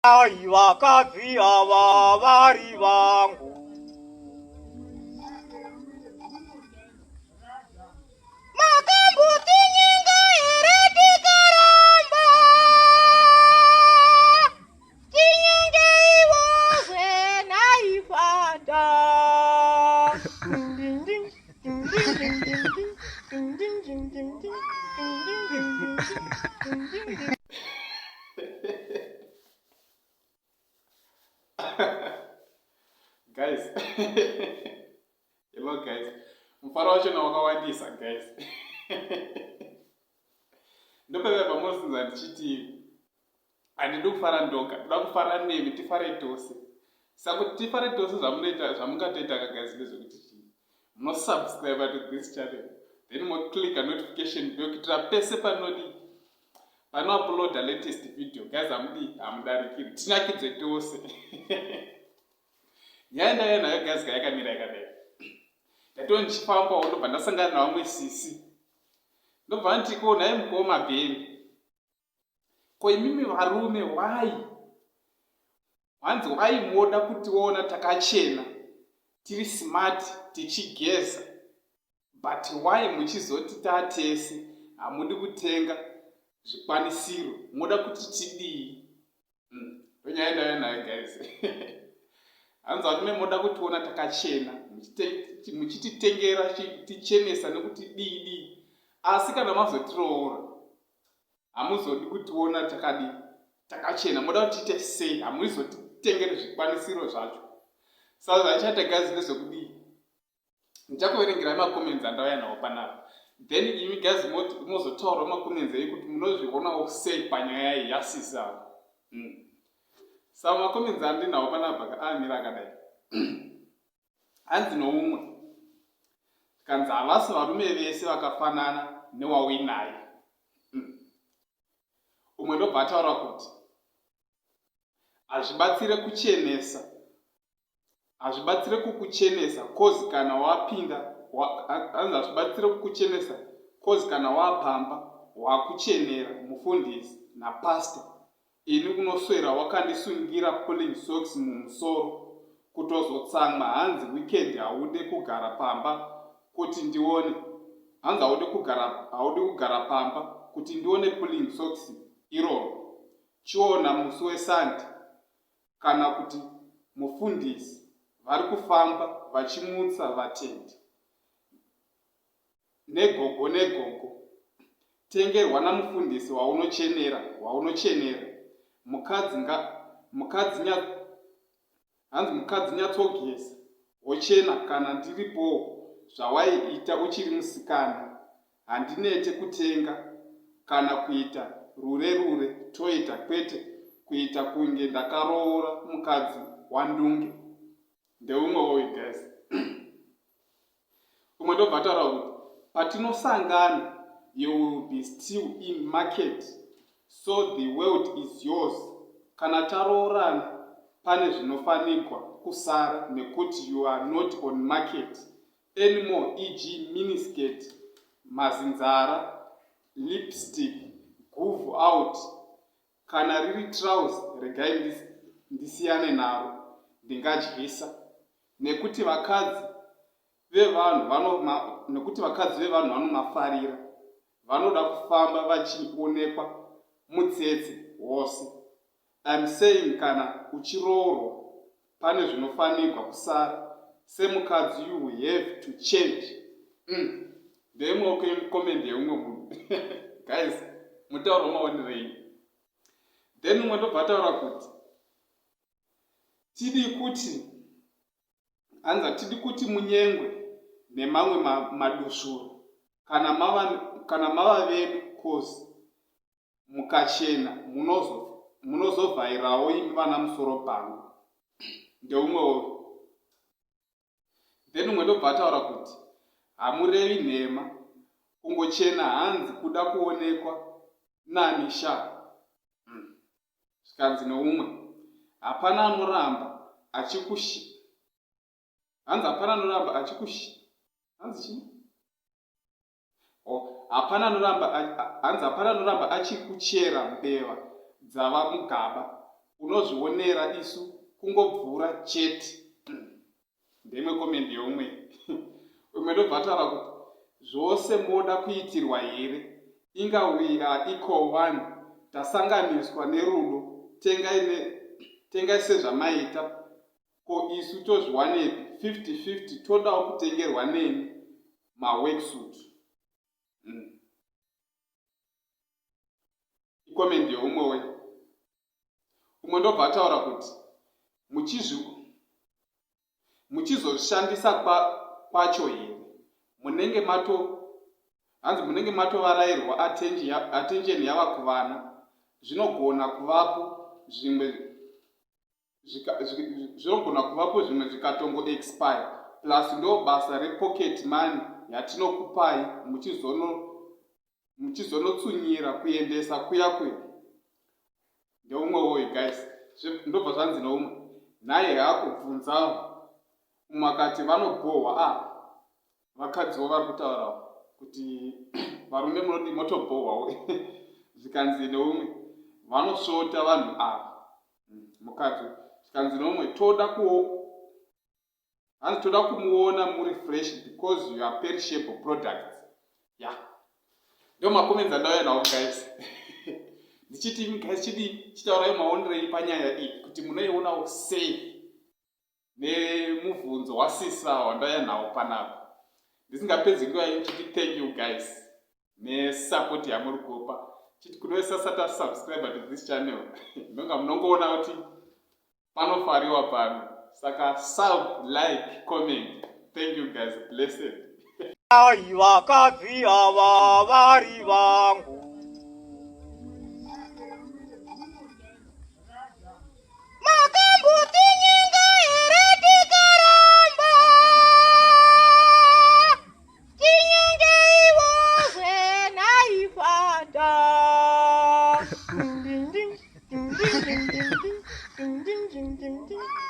Ai vakadzi ava vari vangu. Makambotinyenga here tikaramba? Tinyengeiwo zvenai fata. Guys, hello guys, mufaro wachona wakawandisa guys. Ndopeve pamunosinza ndichiti handidi kufara ndoga, ndoda kufara nemi, tifare tose. Saka kuti tifare tose, zvamunoita, zvamungatoita ka guys, ndezvekuti chii? Munosubscribe to this channel, then moclicka notification bell kuitira pese panodii, panouploada latest video guys, hamudii, hamudarikiri, tinakidze tose. Nyaya ndaiya nayo guys ka yakamira yakadai. Ndatoo ndichifambawo, ndobva ndasangana navamwe sisi, ndobva nditi, ko nhai mukoma Bheni, ko imimi varume wai hanzi wai moda kutiona takachena, tiri smart, tichigeza, but why muchizoti tatese hamudi kutenga zvikwanisiro? Moda kuti tidii? Ndonyaya ndauya nayo guys. Hanzi varume moda kutiona takachena, muchititengera, tichenesa nekuti dii dii, asi kana mazotiroora hamuzodi kutiona takadii, takachena. Moda kuti tiite sei? Hamuzotitengeri zvikwanisiro zvacho. Saka zvandichaita guys ndezvekudii? Ndichakuverengerai macomments andauya nawo panapa, then imi guys mozotaurawo macomments ei kuti munozvionawo sei panyaya iyi yasisi avo. Saka macomments andinawo panapa amira akadai. Hanzi noumwe, kanzi havasi varume vese vakafanana newauinaye. Umwe ndobva ataura kuti hazvibatsire kuchenesa, hazvibatsire kukuchenesa cause kana wapinda, hanzi hazvibatsire kukuchenesa cause kana wapamba wakuchenera mufundisi napastor. Ini unoswera wakandisungira pulling socks mumusoro kutozotsamwa. Hanzi weekend haude kugara pamba kuti ndione, hanzi haudi kugara, haudi kugara pamba kuti ndione pulling socks iroro. Chiona musi weSunday kana kuti mufundisi vari kufamba vachimutsa vatendi negogo negogo. Tengerwa namufundisi waunochenera, waunochenera. Mukadzi nga mukadzi nya hanzi mukadzi nyatsogeza wochena kana ndiripowo zvawaiita uchiri musikana. Handinete kutenga kana kuita rure rure toita, kwete kuita kunge ndakaroora mukadzi wandunge. Ndeumwe woyu guys. Umwe ndobva ataura kuti patinosangana you will be still in market, so the world is yours. Kana taroorana pane zvinofanigwa kusara nekuti you are not on market anymore, eg miniskirt, mazinzara, lipstick, guvhu out. Kana riri trouse regai ndisiyane naro, ndingadyisa nekuti vakadzi vevanhu vano, nekuti vakadzi vevanhu vanomafarira, vanoda kufamba vachionekwa mutsetse wose. I'm saying kana uchiroorwa pane zvinofanigwa kusara semukadzi, you have to change. Ndeimwe comment yeumwe munhu guys, mutauro maonerei. Then umwe ndobva ataura kuti tidi kuti, hanzi hatidi kuti munyengwe nemamwe madusvuro kana mava vedu, cause mukachena munozovhairawo imi vana musoro pangu. Ndeumwewo. Then umwe ndobva ataura kuti hamurevi nhema, kungochena hanzi kuda kuonekwa nani sha. Zvikanzi neumwe, hapana anoramba achikushi, hanzi hapana anoramba achikushi, hanzi chii? Oh, hapana anoramba, hanzi hapana anoramba achikuchera mbeva dzava mugaba. Unozvionera isu kungobvura chete. Ndeimwe comment yeumwe. Umwe ndobva ataura kuti zvose moda kuitirwa here? Inga we are equal one. Tasanganiswa nerudo. Tengai ne tengai sezvamaita. Ko isu tozviwanepi 50 50 todawo kutengerwa nemi ma worksuit. Icomment yeumwe we. Umwe ndobva ataura kuti muchizoshandisa kwacho here munenge mato hanzi munenge matovarairwa attention yava kuvana zvinogona kuvapo zvimwe zvinogona kuvapo zvimwe zvikatongo expire plus ndo basa repocket money yatinokupai muchizonotsunyira kuendesa kuya kuya. Ndeumwe woyu guys, ndobva zvanzi neumwe nhaye hako bvunzawo umwe akati vanobhohwa a ah, vakadziwo vari kutaurawo kuti varume munodi motobhohwawo. Zvikanzi neumwe vanosvota vanhu ava mukadzi. Zvikanzi neumwe toda kuo hanzi toda kumuona muri fresh because you are perishable products. Ya, ndo macomments andauya nawo guys, ndichiti imi guys chidii, chitaurai maonerei panyaya iyi kuti munoionawo sei nemubvunzo wasisa wandauya nawo panapa. Ndisingapedzi nguva yenyu, chiti thank you guys nesupport yamuri kupa. Chiti kunoisa sata subscribe to this channel, ndonga munongoona kuti panofariwa pano, saka sub, like, comment. Thank you guys, blessed. Ai vakadzi ava vari vangu. Makambotinyenga here tikaramba? Tinyengeiwozve nhai fada. Ding ding ding ding ding ding ding ding ding ding ding.